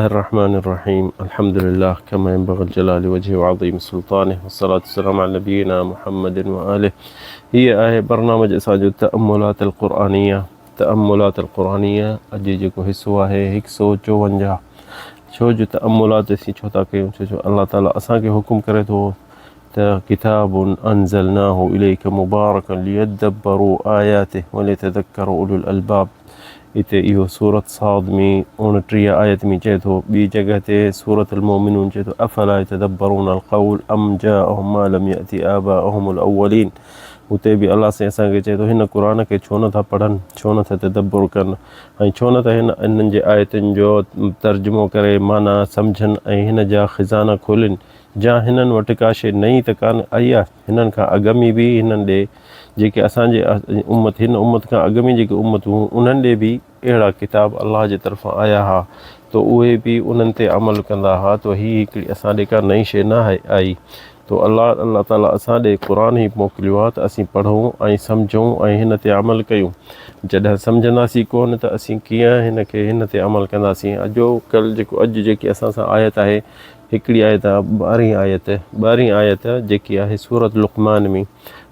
الرحمن الرحيم الحمد لله كما ينبغي الجلال وجهه وعظيم سلطانه والصلاة والسلام على نبينا محمد وآله. هيء آهي برنامج اسان جو تأملات القرآنيه، تأملات القرآنيه اڄ جيڪو حصو آهي هڪ سؤ چوونجاهه. ڇو جو تأملات اسين ڇو ٿا ڪيون؟ ڇو جو الله تعالي اسان کي حڪم ڪري ٿو ته ڪتاب انزلناه اليک مبارڪ ليدبروا آياته وليتذڪر اولو الالباب. اتي اهو سورة صاد ۾ 29 آيت ۾ چئي ٿو. ٻي جڳهه تي سورة المومنون چئي ٿو افلا يتدبرون القول ام جاءهم ما لم يأت آباءهم الاولين. اتي به الله سائين اسان کي چئي ٿو هن قرآن کي ڇو نٿا پڙهن، ڇو نٿا تدبر ڪن ۽ ڇو نٿا هن انهن جي آيتن جو ترجمو ڪري معنيٰ سمجهن ۽ هن جا خزانا کولين، جا هنن وٽ ڪا شيء نئين ته ڪانه آئي آهي، هنن کان اڳ ۾ به هنن ڏي جيڪي اسان جي امت هن امت کان اڳ ۾ جيڪي امتون هيون انهن ڏي به اهڙا ڪتاب الله جي طرفان آيا ها ته اهي به انهن تي عمل ڪندا ها ته هي هڪڙي اسان ڏي ڪا نئين شيء نه آهي آئي ته الله الله تعالي اسان ڏي قرآن ئي موڪليو آهي ته اسين پڙهون ۽ سمجهون ۽ هن تي عمل ڪيون. جڏهن سمجهنداسين ڪونه ته اسين ڪيئن هن کي هن تي عمل ڪنداسين. اڄو ڪل جيڪو اڄ جيڪي اسان سان آيت آهي هڪڙي آيت آهي ٻارهين آيت، ٻارهين آيت جيڪي آهي سورة لقمان ۾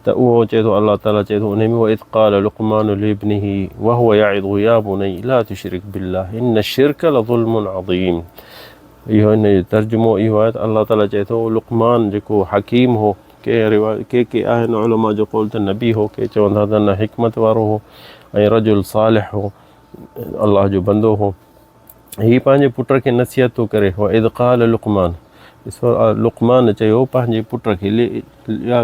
ته اهو چئي ٿو الله تعالي چئي ٿو انهي ۾ واذ قال لقمان لابنه وهو يعظه يا بني لا تشرك بالله ان الشرك لظلم عظيم. اهو ان جو ترجمو اهو آهي ته الله تعالي چئي ٿو لقمان جيڪو حڪيم هو، ڪي روايت ڪي ڪي آهن علماء جو قول ته نبي هو، ڪي چون ٿا ته نه حڪمت وارو هو ۽ رجل صالح هو، الله جو بندو هو. هي پنهنجي پٽ کي نصيحت ٿو ڪري، واذ قال لقمان، ڏسو لقمان چيو پنهنجي پٽ کي، يا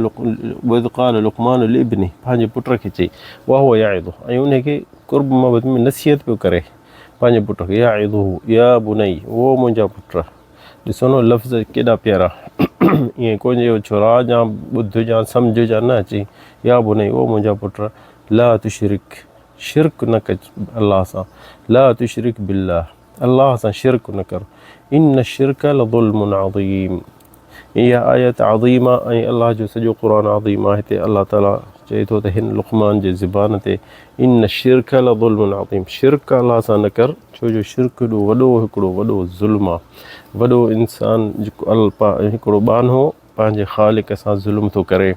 واذ قال لقمان لابنه، پنهنجي پٽ کي چئي، وهو يعظه، ۽ ان کي قرب محبت ۾ نصيحت پيو ڪري پنهنجي پٽ کي، يعظه يا بني، او منهنجا پٽ. ڏسو نه لفظ ڪيڏا پيارا، ائين ڪونه چيو ڇورا يا ٻڌ يا سمجهه يا نه چئي، يا بني، او منهنجا پٽ، لا تشرڪ، شرڪ نه ڪج الله سان، لا تشرڪ بالله، الله سان شرڪ نه ڪر، ان الشرڪ لظلم عظيم. اها آيت عظيم آ ۽ الله جو سڄو قرآن عظيم آ. هتي الله تعالي چئي ٿو ته هن لقمان جي زبان تي ان الشرڪ لظلم عظيم، شرڪ الله سان نه ڪر، ڇو جو شرڪ ايڏو وڏو هڪڙو وڏو ظلم آ، وڏو انسان جيڪو هڪڙو ٻانهو پنهنجي خالق سان ظلم ٿو ڪري.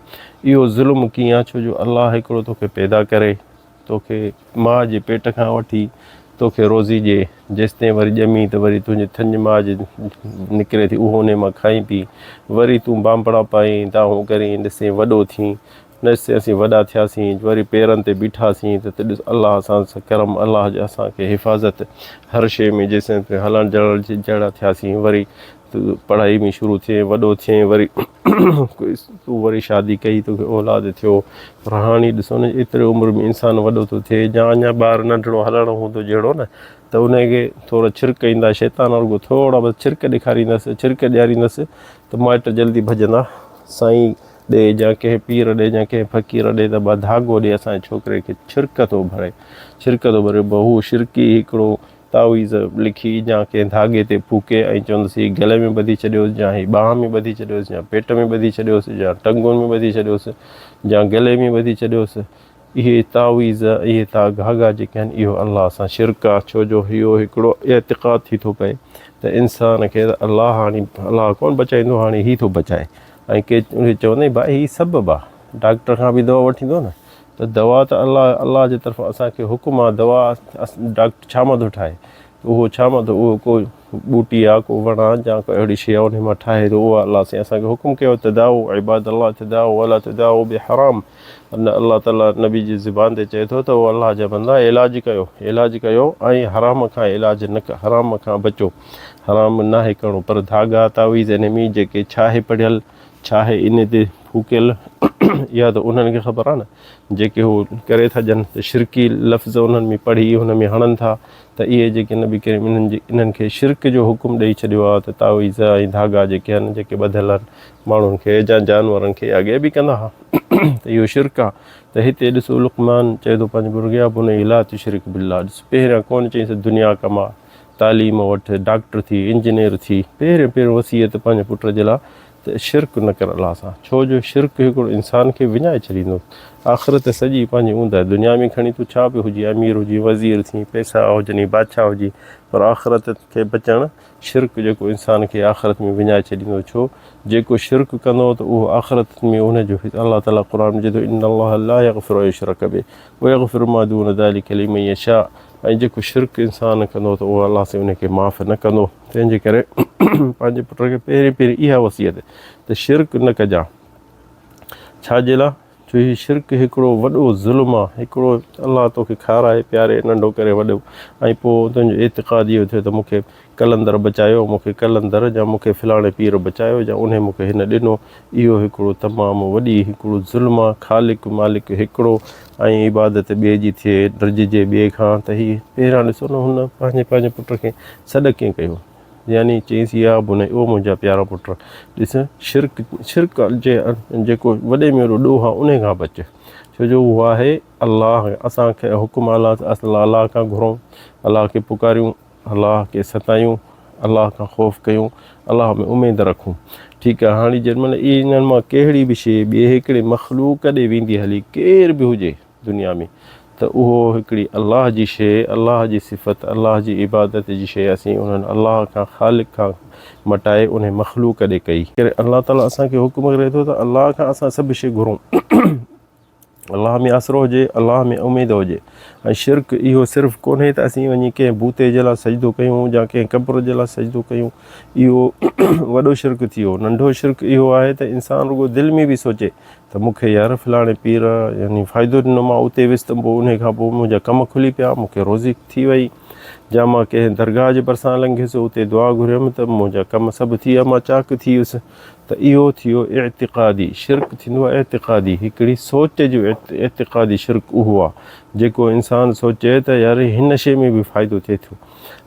اهو ظلم ڪيئن آ؟ ڇو جو الله هڪڙو توکي پيدا ڪري، توکي ماء جي پيٽ کان وٺي توکي روزي ڏئي، جيستائين وري ڄمين ته وري تنهنجي ٿڃ ماء جي نڪري ٿي، اهو انهي مان کائين پي، وري تون بانبڙا پائين، دانهون ڪرين، ڏسين وڏو ٿين، ڏسين اسين وڏا ٿياسين، وري پيرن تي بيٺاسين ته ڏس الله اسان سان ڪرم، الله جي اسان کي حفاظت هر شيء ۾ جيسين هلڻ جهلڻ جهڙا ٿياسين، وري پڙهائي ۾ شروع ٿئين، وڏو ٿئين، وري تو وري شادي ڪئي، توکي اولاد ٿيو، پر هاڻي ڏسو نه ايتري عمر ۾ انسان وڏو ٿو ٿئي يا اڃا ٻار ننڍڙو هلڻ هوندو جهڙو نه ته ان کي ٿورو ڇرڪ ايندا، شيطان رڳو ٿورا بس ڇرڪ ڏيکاريندس، ڇرڪ ڏياريندس ته مائٽ جلدي ڀڄندا سائين ڏي يا ڪنهن پير ڏي يا ڪنهن فقير ڏي ته ٻه ڌاڳو ڏي اسان جي ڇوڪري کي ڇرڪ ٿو ڀري، ڇرڪ ٿو ڀري، هو شرڪي هڪڙو تعويذ لکي يا ڪنهن ڌاڳي تي ڦوڪي ۽ چوندس هي گلي ۾ ٻڌي ڇڏيوس يا هي ٻانهن ۾ ٻڌي ڇڏيوس يا پيٽ ۾ ٻڌي ڇڏيوس يا ٽنگن ۾ ٻڌي ڇڏيوس يا گلي ۾ ٻڌي ڇڏيوس. اهي تعويذ اهي ڌاڳا جيڪي آهن اهو الله سان شرڪ آهي، ڇو جو اهو هڪڙو اعتقاد ٿي ٿو پئي ته انسان کي ته الله هاڻي الله ڪونه بچائيندو هاڻي هي ٿو بچائي ۽ ڪي چوندا آهن ڀائي هي سبب آهي، ڊاڪٽر کان به دوا وٺيندو نه ته دوا ته الله الله جي طرفان اسان کي حڪم آ دوا ڊاڪٽر ڇا مان ٿو ٺاهي ته اهو ڇا مان ٿو اهو ڪو ٻوٽي آ ڪو وڻ آ يا ڪو اهڙي شيء آ انهي مان ٺاهي ٿو اها الله سائين اسان کي حڪم ڪيو تداو عباد الله تداو ولا تداو بحرام ان الله تعالي نبي جي زبان تي چئي ٿو ته او الله جا بندا علاج ڪيو علاج ڪيو ۽ حرام کان علاج نه حرام کان بچو حرام ناهي ڪرڻو پر ڌاڳا تعويذ انهي ۾ جيڪي ڇاهي پڙهيل ڇا آهي ان تي ڦوڪيل اها ته انهن کي خبر آهي نه جيڪي هو ڪري ٿا ڏين ته شرڪي لفظ انهن ۾ پڙهي هن ۾ هڻن ٿا ته اهي جيڪي نبي ڪريم انهن جي انهن کي شرڪ جو حڪم ڏئي ڇڏيو آهي ته تعويذ ۽ ڌاڳا جيڪي آهن جيڪي ٻڌل آهن ماڻهن کي يا جانورن کي اڳي به ڪندا هئا ته اهو شرڪ آهي ته هتي ڏسو لقمان چئي ٿو پنهنجي پٽ کي يا بني لا تشرڪ بالله ڏس پهريان ڪونه چئينس دنيا ڪما تعليم وٺ ڊاڪٽر ٿي انجنيئر ٿي پهريون پهريون وصيت پنهنجي پٽ جي لاء ته شرڪ نه ڪر الله سان، ڇو جو شرڪ هڪڙو انسان کي وڃائي ڇڏيندو. آخرت سڄي پنهنجي اوندهه. دنيا ۾ کڻي تون ڇا به هجين، امير هجين، وزير ٿين، پئسا هجني، بادشاهه هجين، پر آخرت کي بچڻ شرڪ جيڪو انسان کي آخرت ۾ وڃائي ڇڏيندو. ڇو جيڪو شرڪ ڪندو ته اهو آخرت ۾ ان جو الله تعالي قرآن ۾ چئي ٿو ان الله لا يغفر ان يشرڪ به ويغفر ما دون ذلڪ لمن يشاء ۽ جيڪو شرڪ انسان ڪندو ته اهو الله سائين ان کي معاف نه ڪندو. تنهن جي ڪري پنهنجي پٽ کي پهرين پهرين اها وصيت ته شرڪ نه ڪجان. ڇا جي لاء؟ جو هي شرڪ هڪڙو وڏو ظلم آ، هڪڙو الله توکي کارائي پياري ننڍو ڪري وڏو ۽ پوء تنهنجو اعتقاد اهو ٿئي ته مون کي قلندر بچايو، مون کي قلندر يا مون کي فلاڻي پير بچايو يا انهي مون کي هن ڏنو، اهو هڪڙو تمام وڏي هڪڙو ظلم آ، خالق مالڪ هڪڙو ۽ عبادت ٻئي جي ٿئي، ڊڄجي ٻئي کان ته هي پهريان ڏسو نه هن پنهنجي پنهنجي پٽ کي سڏ ڪيئن ڪيو. يعني چيائينس يا بني، او منهنجا پيارا پٽ، ڏس، شرڪ، شرڪ جي جيڪو وڏي ۾ وڏو ڏوهه آهي، انهي کان بچ، ڇو جو اهو آهي الله، اسان کي حڪم آهي الله ته اسان الله کان گهرون، الله کي پڪاريون، الله کي ستايون، الله کان خوف ڪيون، الله ۾ اميد رکون. ٺيڪ آهي، هاڻي جنهن مهل انهن مان ڪهڙي به شيء ٻئي هڪڙي مخلوق ڏي ويندي هلي، ڪير به هجي، دنيا ۾ ته اهو هڪڙي الله جي شيء، الله جي صفت، الله جي عبادت جي شيء اسين انهن الله کان خالق کان مٽائي انهي مخلوق ڏي ڪئي. ڪري الله تعالي اسان کي حڪم ڪري ٿو ته الله کان اسان سڀ شيء گهرون، الله ۾ آسرو هجي، الله ۾ اميد هجي ۽ شرڪ اهو صرف ڪونهي ته اسين وڃي ڪنهن بوتي جي لاء سجدو ڪيون يا ڪنهن قبر جي لاء سجدو ڪيون، اهو وڏو شرڪ ٿي ويو. ننڍو شرڪ اهو آهي ته انسان رڳو دل ۾ به سوچي ته مون کي يار فلاڻي پير يعني فائدو ڏنو مان اتي ويس ته پوء انهي کان پوء منهنجا ڪم کلي پيا مون کي روزي ٿي وئي جا مان ڪنهن درگاهه جي ڀرسان لنگهيس اتي دعا گهريم ته منهنجا ڪم سڀ ٿي ويا مان چاڪ ٿي ويس ته اهو ٿيو اعتقادي شرڪ ٿيندو آهي اعتقادي هڪڙي سوچ جو اعتقادي شرڪ اهو آهي جيڪو انسان سوچي ته يار هن شيء ۾ به فائدو ٿئي ٿو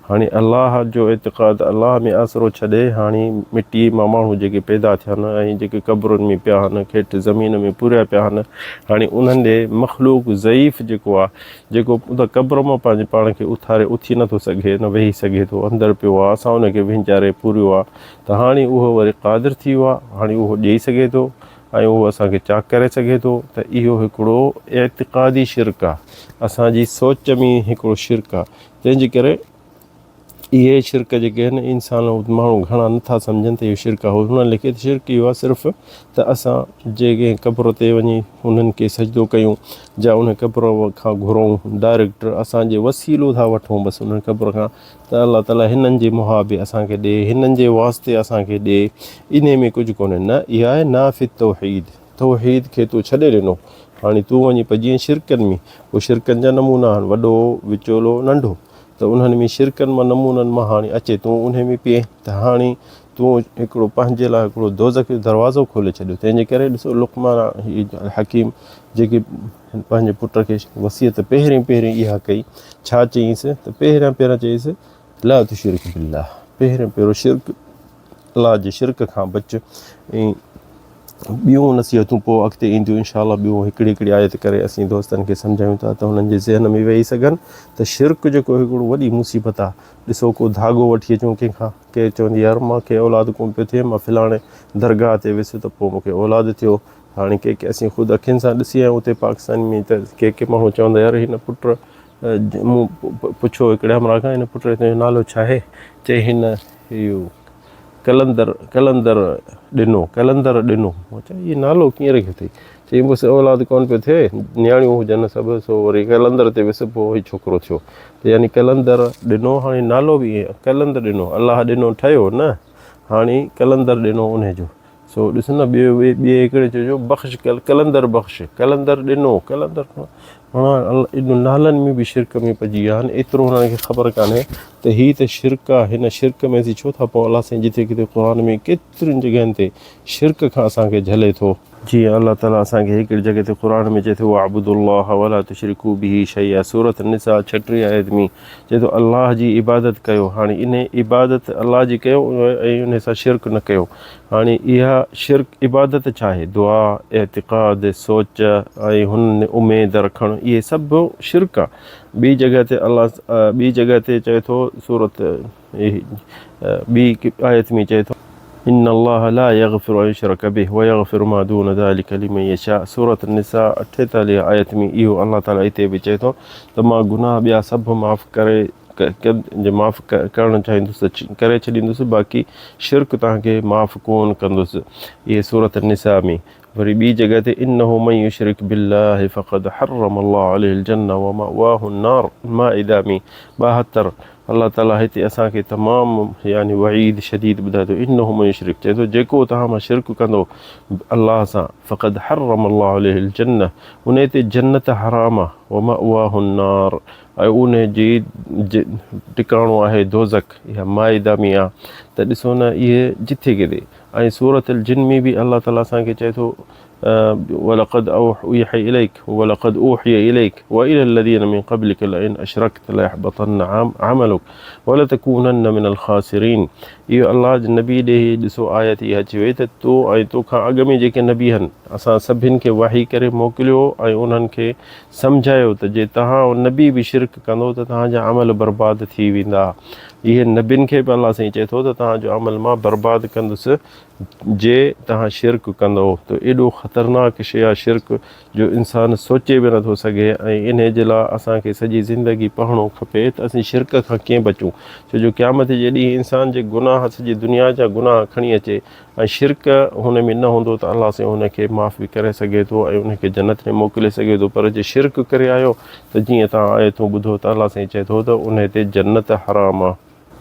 هاڻي الله جو اعتقاد الله ۾ آسرو ڇڏي هاڻي مٽيء مان ماڻهو جيڪي پيدا ٿيا آهن ۽ جيڪي قبرن ۾ پيا آهن هيٺ زمين ۾ پوريا پيا آهن هاڻي انهن ڏي مخلوق ضعيف جيڪو آهي جيڪو ات قبر مان پنهنجي پاڻ کي اٿاري اٿي نٿو سگهي نه ويهي سگهي ٿو اندر پيو آهي اسان ان کي وهنجاري پوريو آهي ته هاڻي اهو وري قادر ٿي ويو آهي هاڻي اهو ڏيئي سگهي ٿو ۽ اهو اسان کي چاڪ ڪري سگهي ٿو ته اهو هڪڙو اعتقادي شرڪ آهي اسان جي سوچ ۾ هڪڙو شرڪ آهي تنهن جي ڪري اهي شرڪ جيڪي آهن انسان ماڻهو گهڻا نٿا سمجهن ته اهو شرڪ آهي هنن لکي ته شرڪ اهو آهي صرف ته اسان جي ڪنهن قبر تي وڃي انهن کي سجدو ڪيون جا ان قبر کان گهرون ڊائريڪٽ اسان جي وسيلو ٿا وٺون بس انهن قبر کان ته الله تعالي هنن جي محابي اسان کي ڏي هنن جي واسطي اسان کي ڏي انهي ۾ ڪجهه ڪونهي نه اها آهي نافي التوحيد توحيد کي تو ڇڏي ڏنو، هاڻي تون وڃي پڄين شرڪن ۾. پوء شرڪن جا نمونا آهن، وڏو، وچولو، ننڍو. ته انهن ۾ شرڪن مان نمونن مان هاڻي اچي تون انهي ۾ پئين ته هاڻي تون هڪڙو پنهنجي لاء هڪڙو دوزخ جو دروازو کولي ڇڏيو. تنهن جي ڪري ڏسو لقمان الحڪيم جيڪي پنهنجي پٽ کي وصيت پهرين پهرين اها ڪئي، ڇا چيائينس ته پهريان پهريان چيائينس لا تشرڪ بالله پهريون پهريون شرڪ الله جي شرڪ کان بچ ۽ ٻيون نصيحتون پوء اڳتي اينديون انشاء الله ٻيون هڪڙي هڪڙي آيت ڪري اسين دوستن کي سمجهايون ٿا ته هنن جي ذهن ۾ ويهي سگهن ته شرڪ جيڪو هڪڙو وڏي مصيبت آهي ڏسو ڪو ڌاڳو وٺي اچون ڪنهن کان ڪير چوندي يار مان کي اولاد ڪون پيو ٿئي مان فلاڻي درگاهه تي ويس ته پوء مونکي اولاد ٿيو هاڻي ڪي ڪي اسين خود اکين سان ڏسي آيا اتي پاڪستان ۾ ته ڪي ڪي ماڻهو چوندا يار هن پٽ مون پڇيو هڪڙي همراهه کان هن پٽ تنهنجو نالو ڇا آهي چئي هن اهو قلندر قلندر ڏنو قلندر ڏنو مون چيو هي نالو ڪيئن رکيو اٿئي چئي بس اولاد ڪونه پيو ٿئي نياڻيون هجن سڀ سو وري قلندر تي ويس پوء هي ڇوڪرو ٿيو ته يعني قلندر ڏنو هاڻي نالو به ائين قلندر ڏنو الله ڏنو ٺهيو نه هاڻي قلندر ڏنو انهي جو سو ڏس نه ٻيو ٻئي هڪڙي چئجو بخش قلندر بخش قلندر ڏنو قلندر هاڻ نالن ۾ به شرڪ ۾ پئجي ويا آهن ايترو هنن کي خبر ڪانهي ته هي ته شرڪ آهي هن شرڪ ۾ اسين ڇو ٿا پئون الله سائين جتي ڪٿي قرآن ۾ ڪيترين جڳهين تي شرڪ کان اسان کي جهلي ٿو. جيئن الله تعالي اسان کي هڪڙي جڳهه تي قرآن ۾ چئي ٿو واعبدوا الله ولا تشرڪوا به شيئا سورة النساء 36 آيت ۾ چئي ٿو الله جي عبادت ڪيو هاڻي انهي عبادت الله جي ڪيو ۽ انهي سان شرڪ نه ڪيو هاڻي اها شرڪ عبادت ڇا آهي دعا اعتقاد سوچ ۽ هن اميد رکڻ اهي سڀ شرڪ آهي ٻي جڳهه تي الله ٻي جڳهه تي چئي ٿو سورت ٻي آيت ۾ چئي ٿو. ان الله لا يغفر ان يشرڪ به ويغفر ما دون ذلڪ لمن يشاء سورة النساء 48 آيت ۾ اهو الله تعالي هتي به چئي ٿو ته مان گناهه ٻيا سڀ معاف ڪري جي معاف ڪرڻ چاهيندس ته ڪري ڇڏيندس باقي شرڪ توهان کي معاف ڪون ڪندس اهي سورة النساء ۾ وري ٻي جڳهه تي انه من يشرڪ بالله فقد حرم الله عليه الجنة ومأواه النار مائده ۾ 72 الله تعالي هتي اسان کي تمام يعني وعيد شديد ٻڌائي ٿو انه من يشرڪ چئي ٿو جيڪو توهان مان شرڪ ڪندو الله سان فقد حرم الله عليه الجنة ان تي جنت حرام آ ومأواه النار ۽ ان جي ٽڪاڻو آهي دوزخ اها مائده ۾ آ ته ڏسو نه اهي جٿي ڪٿي ۽ سورة الجن ۾ به الله تعالي اسان کي چئي ٿو ولقد اوحي اليك ولقد اوحي اليك والى الذين من قبلك لئن اشركت ليحبطن عملك ولتكونن من الخاسرين اهو الله جي نبي ڏي ڏسو آيت اها اچي وئي ته تو ۽ تو کان اڳ ۾ جيڪي نبي هن اسان سڀن کي وحي ڪري موڪليو ۽ انهن کي سمجهايو ته جي توهان نبي به شرڪ ڪندو ته توهان جا عمل برباد ٿي ويندا اهي نبين کي به الله سائين چئي ٿو ته توهان جو عمل مان برباد ڪندس جي توهان شرڪ ڪندؤ ته ايڏو خطرناڪ شيء آهي شرڪ جو انسان سوچي به نٿو سگهي ۽ انهي جي لاء اسان کي سڄي زندگي پڙهڻو کپي ته اسين شرڪ کان ڪيئن بچون ڇو جو قيامت جي ڏينهن انسان جي گناهه سڄي دنيا جا گناهه کڻي اچي ۽ شرڪ هن ۾ نه هوندو ته الله سائين هن کي معاف به ڪري سگهي ٿو ۽ ان کي جنت ۾ موڪلي سگهي ٿو پر جي شرڪ ڪري آيو ته جيئن توهان آيتون ٻڌو ته الله سائين چئي ٿو ته ان تي جنت حرام آ.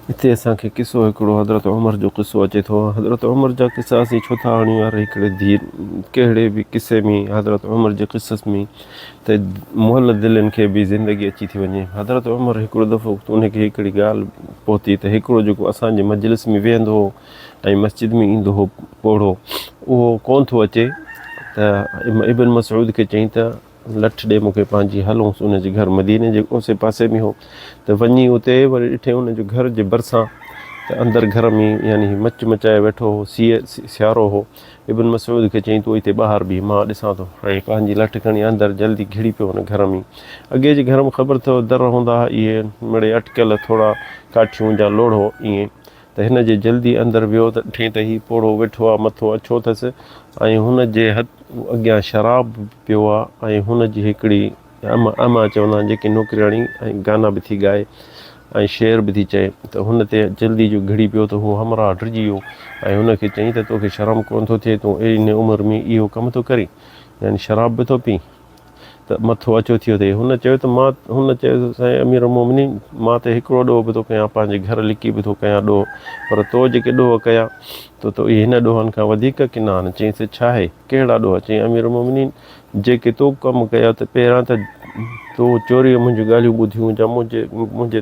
هتي اسان کي قصو هڪڙو حضرت عمر جو قصو اچي ٿو. حضرت عمر جا قصا اسين ڇو ٿا آڻيون يار هڪڙي ڌيء ڪهڙي به قصي ۾ حضرت عمر جي قصص ۾ ته مئل دلين کي به زندگي اچي ٿي وڃي. حضرت عمر هڪڙو دفعو ان کي هڪڙي ڳالهه پهتي ته هڪڙو جيڪو اسان جي مجلس ۾ ويهندو هو ۽ مسجد ۾ ايندو هو پوڙهو اهو ڪونه ٿو اچي ته ابن مسعود کي چيائين ته لٺ ڏي مون کي پنهنجي هلونس ان جي گهر مديني جي اوسي پاسي ۾ هو ته وڃي اتي وري ڏٺي ان جو گهر جي ڀرسان ته اندر گهر ۾ يعني مچ مچائي ويٺو هو سيء سيارو هو ابن مسعود کي چيائين تون اتي ٻاهر بيهه مان ڏسان ٿو ۽ پنهنجي لٺ کڻي اندر جلدي گهڙي پيو ان گهر ۾ اڳي جي گهر ۾ خبر اٿو در هوندا هئا اهي مڙئي اٽڪل ٿورا ڪاٺيون جا لوڙهو ائين ته هن جي جلدي اندر ويو ته ڏٺئين ته هي پوڙهو ويٺو آ، مٿو اڇو اٿس ۽ هن جي هٿ اڳيان شراب به پيو آ ۽ هن جي هڪڙي اما، اما چوندا آهن جيڪي نوڪرياڻي ۽ گانا به ٿي ڳائي ۽ شعر به ٿي چئي ته هن تي جلدي جو گهڙي پيو ته هو همراهه ڊڄي ويو ۽ هن کي چيائين ته توکي شرم ڪونه ٿو ٿئي تون انهي عمر ۾ اهو ڪم ٿو ڪرين يعني شراب به ٿو پين. ته مٿو اچو ٿيو اٿئي. هن چيو ته مان هن چيو ته سائين امير المومنين مان ته هڪڙو ڏوهه به ٿو ڪيان پنهنجي گهر لڪي به ٿو ڪيان ڏوهه پر تو جيڪي ڏوهه ڪيا ته تو اهي هن ڏوهن کان وڌيڪ ڪنا آهن. چيائينس ته ڇا آهي؟ ڪهڙا ڏوهه؟ چيائين امير المومنين جيڪي تو ڪم ڪيا ته پهريان ته تو چوريء منهنجون ڳالهيون ٻڌيون جا منهنجي منهنجي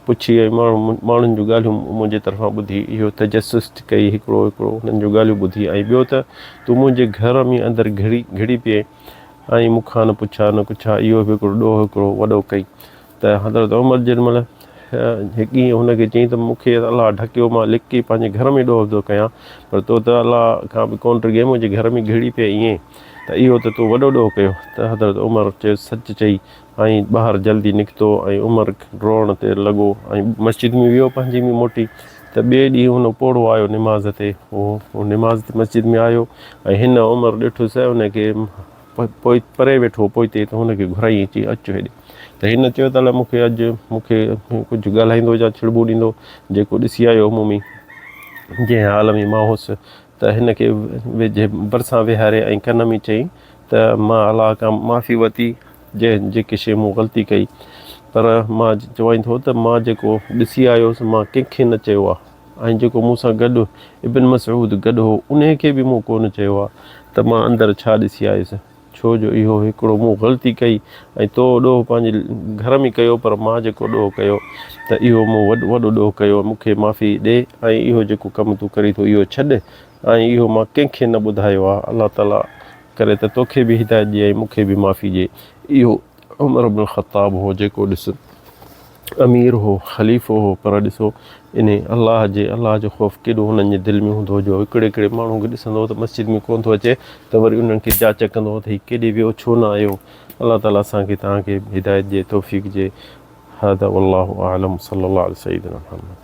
پڇي ۽ ماڻهو ماڻهن جون ڳالهيون منهنجي طرفان ٻڌي اهو تجسس ڪئي هڪڙو هڪڙو انهن جون ڳالهيون ٻڌي ۽ ٻيو ته تون منهنجي گهر ۾ اندر گهڙي گهڙي پئين ۽ مون کان نه پڇا نه ڪڇا اهو به هڪڙو ڏوهه هڪڙو وڏو ڪئي ته حضرت عمر جنهن مهل هڪ ڏينهن هن کي چيائين ته مون کي الله ڍڪيو مان لڪي پنهنجي گهر ۾ ڏوهه ٿو ڪيان پر تو ته الله کان به ڪونه ڊڳي منهنجي گهر ۾ گهڙي پئي ائين ته اهو ته تو وڏو ڏوهه ڪيو ته حضرت عمر چيو سچ چئي ۽ ٻاهر جلدي نڪتو ۽ عمر روئڻ تي لڳو ۽ مسجد ۾ ويو پنهنجي ۾ موٽي ته ٻئي ڏينهن هن پوڙهو آيو نماز تي هو نماز تي مسجد ۾ آيو ۽ هن عمر ڏٺس ان کي پوء پري ويٺو پوئتي ته هن کي گهرائين چي اچ هيڏي ته هن چيو ته مون کي اڄ مون کي ڪجهه ڳالهائيندو يا ڇڙٻو ڏيندو جيڪو ڏسي آيو مون ۾ جنهن حال ۾ مان هوس ته هن کي ويجهي ڀرسان ويهاري ۽ ڪن ۾ چيائين ته مان الله کان معافي ورتي جنهن جيڪي شيء مون غلطي ڪئي پر مان چوائين ٿو ته مان جيڪو ڏسي آيو هوس مان ڪنهن کي نه چيو آهي ۽ جيڪو مون سان گڏ ابن مسعود گڏ هو انهي کي به مون ڪونه چيو آهي ته مان اندر ڇا ڏسي آيس ڇو جو اهو هڪڙو مون غلطي ڪئي ۽ تو ڏوهه پنهنجي گهر ۾ ڪيو پر مان جيڪو ڏوهه ڪيو ته اهو مون وڏو وڏو ڏوهه ڪيو مون کي معافي ڏي ۽ اهو جيڪو ڪم تون ڪرين ٿو اهو ڇڏ ۽ اهو مان ڪنهن کي نه ٻڌايو آهي الله تعالي ڪري ته توکي به هدايت ڏي ۽ مون کي به معافي ڏي اهو عمر بن الخطاب هو جيڪو ڏس امير هو خليفو هو پر ڏسو انهي الله جي الله جو خوف ڪيڏو هنن جي دل ۾ هوندو هو جو هڪڙي هڪڙي ماڻهو کي ڏسندو هو ته مسجد ۾ ڪونه ٿو اچي ته وري انهن کي جاچ ڪندو هو ته هي ڪيڏي ويو ڇو نه آيو الله تعالي اسان کي توهان کي هدايت ڏي توفيق ڏي هذا والله اعلم صلي الله علي سيدنا محمد.